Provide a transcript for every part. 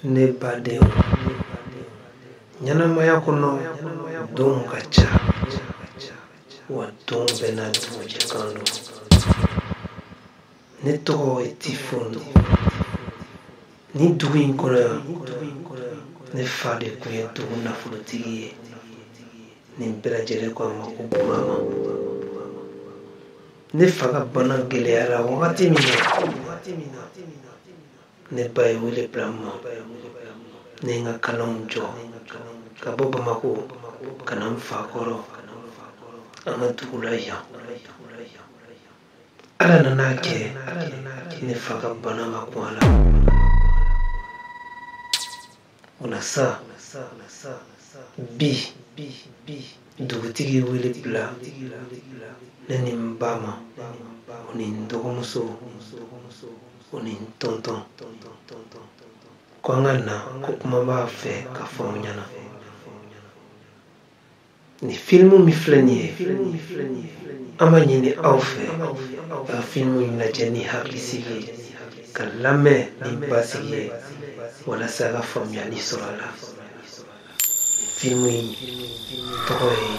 Ne badenw, ɲɛnamaya kɔnɔ donw ka ca, wa don bɛɛ n'a dugujɛkan don. Ne tɔgɔ ye Tifoni. Ni dugu in kɔnɔ yan, ne fa de tun ye dugu nafolotigi ye. Nin bɛɛ lajɛlen ko a ma ko Burama. Ne fa ka bana gɛlɛyara wagati min na, ne ba ye wele bila n ma. Ne ye n ka kalanw jɔ ka bɔ Bamako ka na n fa kɔrɔ an ka dugu la yan. Ala nana kɛ ne fa ka bana ma kun a la. O la sa, bi dugutigi ye wele bila ne ni n ba ma, o ni n dɔgɔmuso, o ni n tɔntɔn, ko an ka na, ko kuma b'a fɛ ka fɔ anw ɲɛna. Nin filimu min filɛ nin ye, an b'a ɲini aw fɛ ka filimu in lajɛ ni hakilisigi ye, ka lamɛn ni basigi ye, walasa ka faamuyali sɔrɔ a la. Filimu in tɔgɔ ye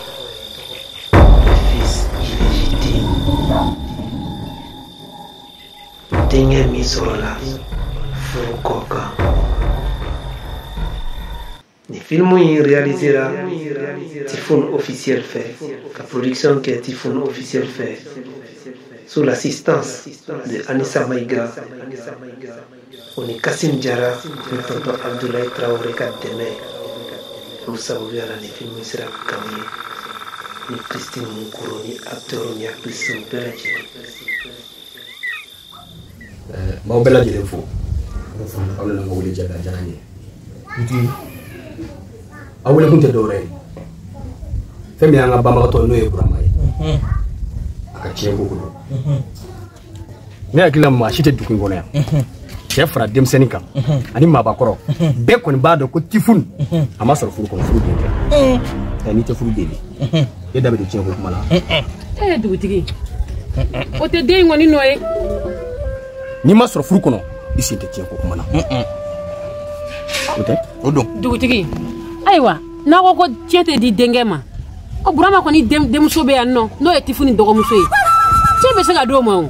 Le fils illégitime, denkɛ min sɔrɔla furu kɔ kan. Nin filimu in réalisera Tifon officiel fɛ, ka production kɛ Tifon officiel fɛ, sous l'assistance de Anissa Maïga, o ni Kassim Jara ni tonton Abdoulaye Traoré ka dɛmɛ. Olu sababuya la nin filimu sera ka k'anw ye, ni Christine Mukuro ni acteur ni actrice bɛɛ lajɛlen. N b'aw bɛɛ lajɛlen fo. Aw nana n ka wele jaabi, a diyara n ye. Aw wele kun tɛ dɔwɛrɛ ye, fɛn min y'an ka banbagatɔ n'o ye Burama ye, a ka tiɲɛ ko don. Ne hakili la maa si tɛ dugu in kɔnɔ yan, cɛ fara denmisɛnnin kan ani maabakɔrɔ bɛɛ kɔni b'a dɔn ko Tifoni a ma sɔrɔ furu kɔnɔ, furu den tɛ. N'i tɛ furu den de, e da bɛ don tiɲɛ ko kuma la. Dugutigi, o tɛ den in kɔni nɔ ye. N'i ma sɔrɔ furu kɔnɔ, i sen tɛ tiɲɛ ko kuma na. O tɛ? O don. Dugutigi, ayiwa, n'a ko ko tiɲɛ tɛ di denkɛ ma, o Burama kɔni denmuso bɛ yan nɔ, n'o ye Tifoni dɔgɔmuso ye, tiɲɛ bɛ se ka d'o ma o.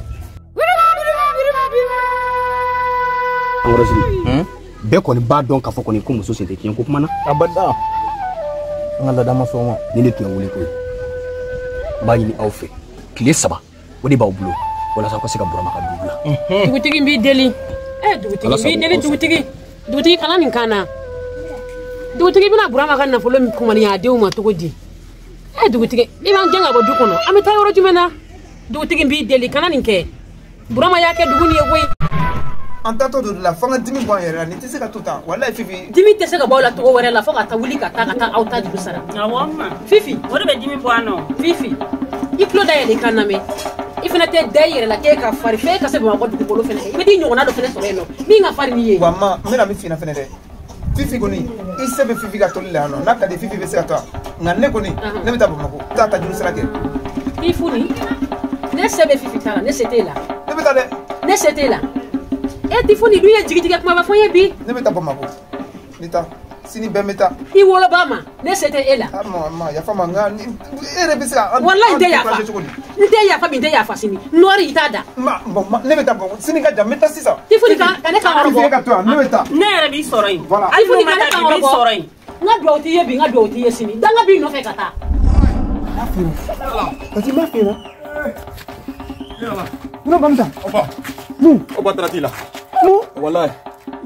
Bɛɛ kɔni b'a dɔn k'a fɔ kɔni ko muso sen tɛ tiɲɛ ko kuma na. Abada, an ka laada ma sɔn o ma. Ni ne tun ye wele ko ye, n b'a ɲini aw fɛ, tile 3 o de b'aw bolo walasa aw ka se ka Burama ka du bila. Dugutigi, n b'i deli. Dugutigi, n b'i deli. Dugutigi, dugutigi, kana nin kan na. Dugutigi bɛna Burama ka nafolo min kumaniya a denw ma cogo di? Dugutigi, i b'an gɛn ka bɔ du kɔnɔ, an bɛ taa yɔrɔ jumɛn na? Dugutigi, n b'i deli, kana nin kɛ. Burama y'a kɛ dugu nin ye koyi. An taatɔ don la, fo an ka dimi bɔ an yɛrɛ la, nin tɛ se ka to tan. Walayi Fifi, dimi tɛ se ka bɔ aw la cogo wɛrɛ la fo ka taa wuli ka taa ka taa aw ta juru sara. Awɔ ma. Fifi, o de bɛ dimi bɔ an nɔ. Fifi, i tulo dayɛlɛ i ka lamɛn. I fana tɛ da i yɛrɛ la k'e ka farin f'e ka se Bamakɔ dugukolo fana i bɛ t'i ɲɔgɔnna dɔ fana sɔrɔ yen nɔ min ka farin n'i ye. Wa ma, n bɛna min f'i ɲɛna fana dɛ, Fifi kɔni, i se bɛ Fifi ka toli la yan nɔ, n'a ka di Fifi bɛ se ka to yan, nka ne kɔni, ne bɛ taa Bamakɔ, taa ta juru sira kɛ. Tifoni, ne se bɛ Fifi ta la, ne se t'e la. Ne bɛ taa dɛ. Ne se t'e la. Tifoni dun ye jigitigɛ kumaba fɔ n ye bi. Ne bɛ taa Bamakɔ, n bɛ taa sini bɛɛ n bɛ taa. I woloba ma, ne se tɛ e la. Ma yafa ma, nka e yɛrɛ bɛ se ka. Walayi n tɛ yafa, n tɛ yafa bi, n tɛ yafa sini. Nɔɔri i t'a da. Ma bɔn, ne bɛ taa Bamakɔ sini ka jan, n bɛ taa sisan. Tifoni ka ne kan kɔrɔ bɔ. Fifi ka to yan, ne bɛ taa. Ne yɛrɛ b'i sɔrɔ yen. Voilà. Tifoni ka ne kan kɔrɔ bɔ. Sɔrɔ yen. N ka duwawu t'i ye bi, n ka duwawu t'i ye sini. Danga b'i nɔfɛ ka taa. Parce que n b'a f'i ɲɛna. Mun Bamsa? Mun? O ba taara t'i la. Mun? Walayi.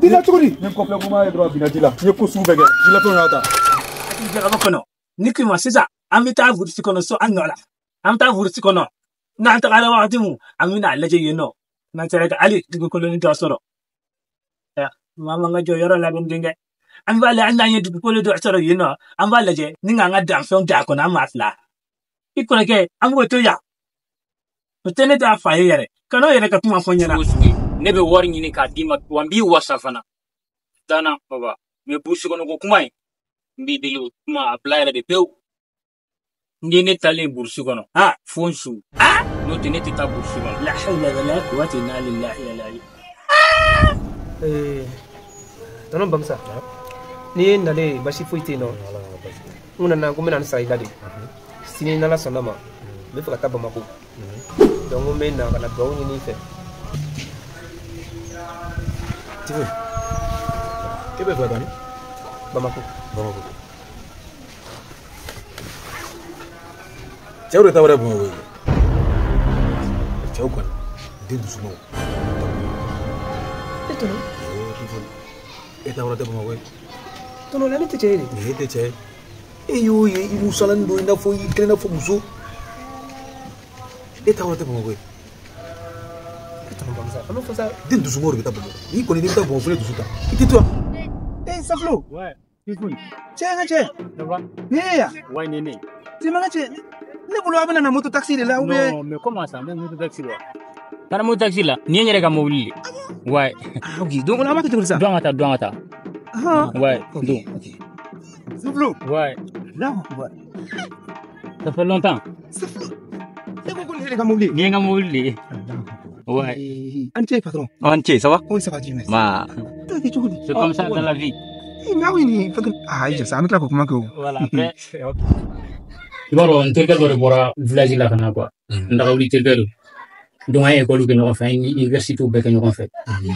Dila cogo di? Ni kɔfilɛ kuma ye dɔrɔn a binna ji la. N ye ko sugu bɛɛ kɛ. Jilafɛnw y'a ta. Jagaba kɔnɔ. Ni k'i ma sisan, an bɛ taa burusi kɔnɔ so an nɔ la. An bɛ taa burusi kɔnɔ. N'an tagara wagati min, an bɛna a lajɛ yen nɔ. N'an sera ka hali dugukolo ni dɔ sɔrɔ. Maa man ka jɔ yɔrɔ labɛn denkɛ. An b'a lajɛ, hali n'an ye dugukolo dɔ sɔrɔ yen nɔ, an b'a lajɛ ni k'an ka danfɛnw d'a kɔnɔ, an maa fila. I kɔrɔkɛ, an b'o to yan. O tɛ ne t'a fa ye yɛrɛ. Kan'o yɛrɛ ka kuma fɔ n ɲɛna. Ne bɛ wari ɲini k'a d'i ma, wa n b'i wasa fana. Dana baba, mɛ burusi kɔnɔ ko kuma in, n b'i deli o kuma a bila yɛrɛ de pewu. N ye ne talen burusi kɔnɔ, fo n su. N'o tɛ ne tɛ taa burusi kɔnɔ. La hawla wala quwwata illa billahi al-ali. Tonton Bamsa. Ni ye nalen basi foyi tɛ yen nɔ. N nana ko n bɛna n sara i la de. Sini n'Ala sɔnna ma, n bɛ fɛ ka taa Bamako. Donc n bɛ na ka na dugawu ɲini i fɛ. Tifo, e bɛ fɛ ka taa min? Bamako. Bamako. Cɛw de ta wɛrɛ Bamakɔ ye. Cɛw kɔni, den dusumaw. E tɔnɔ? Tifo, e ta wɛrɛ tɛ Bamakɔ ye. Tɔnɔ la ne tɛ cɛ ye de. E tɛ cɛ ye. E y'o ye i musalani don i n'a fɔ i kelen n'a fɔ muso. E ta wɛrɛ tɛ Bamakɔ ye. E tɔnɔ Bamsa, an bɛ fɔ sa. Den dusumaw de bɛ taa Bamakɔ. N'i kɔni n'i bɛ taa Bamakɔ fo ne dusu ta. I tɛ to yan. Eh, Saflo. Ouais. Tifo. Cɛ n ka cɛ. Ça va? Ni ye yan. Ouais, Néné. Cɛ ma n ka cɛ. Ne bolo a bɛna na moto taxi de la ou bien. Non, mais comment ça? Même moto taxi la. Taara moto taxi la. Nin ye n yɛrɛ ka mobili de. Ouais. Ah, ok. Donc an b'a kɛ cogo di sa? Don an ka taa, don an ka taa. Ah. Ouais, ok, don. Ok. Saflo. Ouais. Là, ouais. Ça fait longtemps. Saflo. E ko ko nin ye ne ka mobili ye. Nin ye n ka mobili de ye. Ouais. An cɛ patron. An cɛ, ça va? Oui, ça va, Dieu merci. Ma. T'as kɛ cogo di? C'est comme ça dans la vie. Eh, mais aw ye nin fɛn. Ah, i jɔ sa, an bɛ tila k'o kuma kɛ o. Voilà, après. I b'a dɔn n terikɛ dɔ de bɔra village la ka na quoi. N dagawuli terikɛ don. Donc an ye école kɛ ɲɔgɔn fɛ, an ye université bɛɛ kɛ ɲɔgɔn fɛ.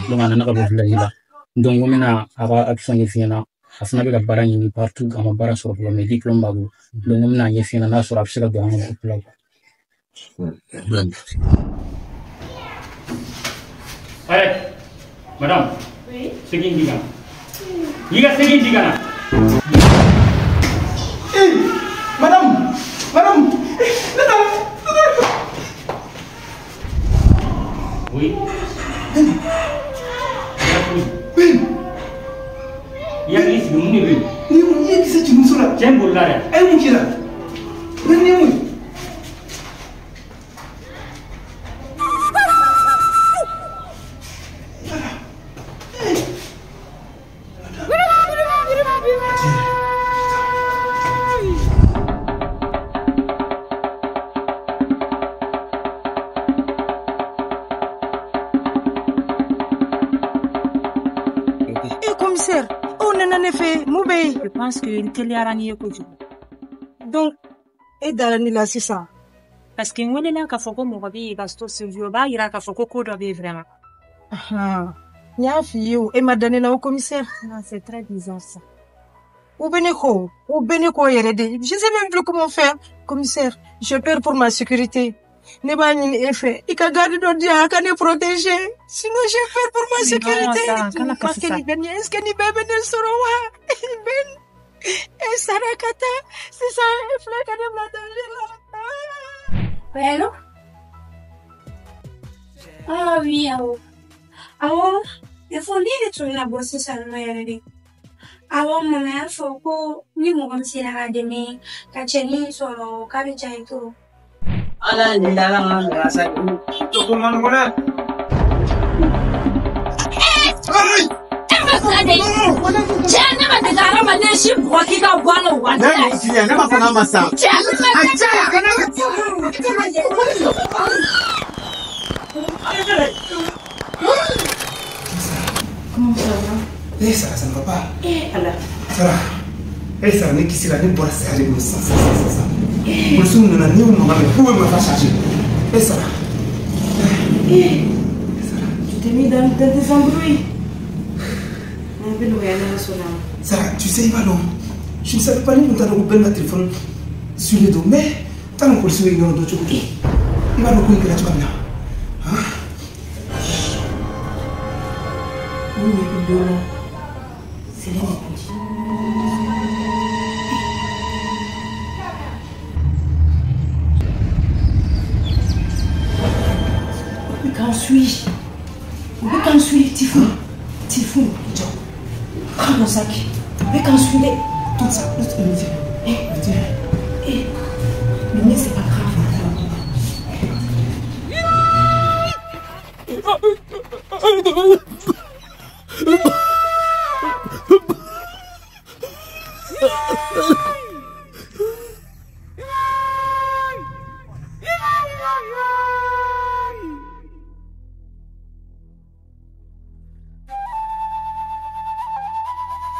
Donc a nana ka bɔ village la. Donc n bɛna a ka action ɲɛf'i ɲɛna. A fana bɛ ka baara ɲini partout, a ma baara sɔrɔ fɔlɔ, mais diplôme b'a bolo. Donc n bɛna a ɲɛf'i ɲɛna n'a sɔrɔ a bɛ se ka don an ka groupe la quoi. Allez, madame. Oui. Segin di ka na. I ka segin di ka na. Eh, madame, madame, ne ta. Oui. Ben. I hakili sigi mun de bɛ yen? Ni mun ye kisɛ ci muso la? Cɛ in bolila dɛ. A ye mun k'i la? Ben ni ye mun ye? Commissaire, o nana ne fɛ mun bɛ yen? Je pense que n teliyara n'i ye kojugu. Donc, e dara ne la sisan. Parce que n welela k'a fɔ ko mɔgɔ bɛ yen ka so o b'a yira k'a fɔ ko ko dɔ bɛ yen vraiment. N y'a f'i ye o, e ma da ne la o commissaire. Non, c'est très bizarre ça. U bɛ ne kɔ, u bɛ ne kɔ yɛrɛ de. Je sais même plus comment faire. Commissaire, j'ai peur pour ma sécurité. Ne b'a ɲini e fɛ, i ka garde dɔ di yan a ka ne protéger. Sinon j'ai peur pour ma sécurité. Kana Parce kasi que sa. nin bɛɛ nin est-ce que nin bɛɛ bɛ ne sɔrɔ wa? Ben, e sara ka taa sisan e filɛ ka ne bila danger la. Oui, allô? Ah oui, awɔ. Awɔ, il faut ne de tun bɛna bɔ sisan nɔ yɛrɛ de. Awɔ, mama y'a fɔ ko ni mɔgɔ min sera k'a dɛmɛ ka cɛnin in sɔrɔ k'a bɛ diya ye trop. Ala ni dala ma sa. To ko man ko dɛ. E ma sa de. Cɛ ne ma deli hadamaden si bugɔ k'i ka bɔ a la wa. Ne m'o f'i ɲɛna, ne ma fɔ k'a ma sa. Cɛ ne ma. A caya kana. Comment ça va? Eh Sarah, ça ne va pas. Eh Ala. Sarah. Eh Sarah, ne kisira ne bɔra saya de bolo sisan sisan sisan sisan. Polisiw nana ne y'u mankan mɛn k'u bɛ marifa charger. Eh Sarah. Eh, tu t'es mis dans des embrouilles. N bɛ nɔgɔya n'Ala sɔnna ma. Sarah, tu sais, i b'a dɔn, je ne savais pas ni kun t'a dɔn ko bɛɛ n'a téléphone sur le dos, mais t'a dɔn polisiw ye ɲɔgɔn dɔn cogo cogo. I b'a dɔn ko in kɛra cogoya min na. Han? Ne ɲɛ bɛ dɔ la. C'est l'un des bandits. U bɛ k'an suit. U bɛ k'an suit, Tifou. Tifou, jɔ. Prends mon sac. U bɛ k'an suit dɛ. Tout ça, tout le tien. Eh, Le tien. eh, le mien, c'est pas grave.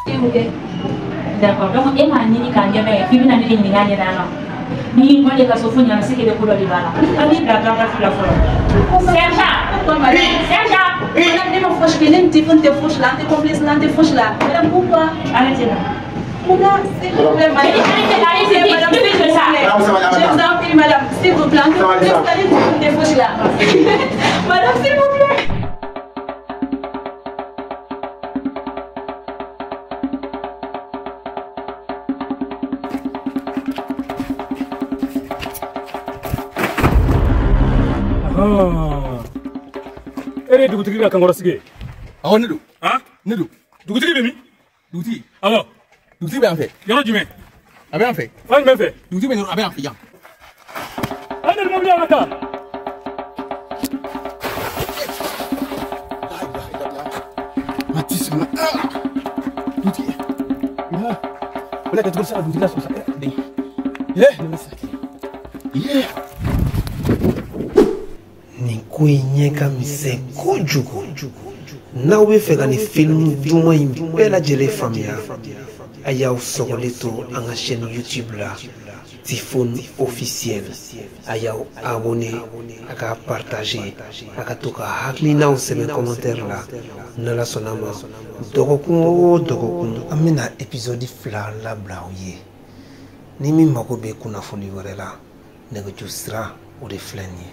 Ok. D'accord. Donc, e m'a ɲini k'a ɲɛdɔn k'i bɛna ne de ɲininka a ɲɛda la. N'i y'i bɔ de ka so fo ɲana se k'i bɛ ko dɔ de b'a la. An b'i bila garde à vue la fɔlɔ. Sergent! Sergent! Madame, ne ma fosi kɛ, ne ni Tifon tɛ fosi la, an tɛ complice la, an tɛ fosi la. Madame, pourquoi? Arrêtez là. Pourquoi? S'il vous plaît, madame. Arrêtez, arrêtez, madame, plus vite que ça. Je vous en prie, madame, s'il vous plaît, an tɛ complice la, ne ni Tifon tɛ fosi la. Madame, s'il vous plaît. E de ye dugutigi ka kankɔrɔsigi ye? Awɔ, ne don. Han? Ne don. Dugutigi bɛ min? Dugutigi. Awɔ. Dugutigi bɛ yan fɛ. Yɔrɔ jumɛn? A bɛ yan fɛ. Fan jumɛn fɛ? Dugutigi bɛ yɔrɔ, a bɛ yan fɛ yan. An nana mobili an ka taa. Mati sɔnna. Dugutigi. O la kɛ cogo di sisan ka dugutigi lasɔrɔ sa? Den. Ye, ne bɛ sa. Ye. Nin ko in ɲɛ ka misɛn kojugu. N'aw bɛ fɛ ka nin filimu duman in bɛɛ lajɛlen faamuya, a y'aw sɔgɔlen to an ka chaîne YouTube la, Tifon officiel. A y'aw abonné, a ka partager, a ka to ka hakilinaw sɛbɛn commentaire la. N'Ala sɔnna ma, dɔgɔkun o dɔgɔkun an bɛna épisode 2 labila aw ye. Ni min mago bɛ kunnafoni wɛrɛ la, nɛgɛjuru sira o de filɛ nin ye.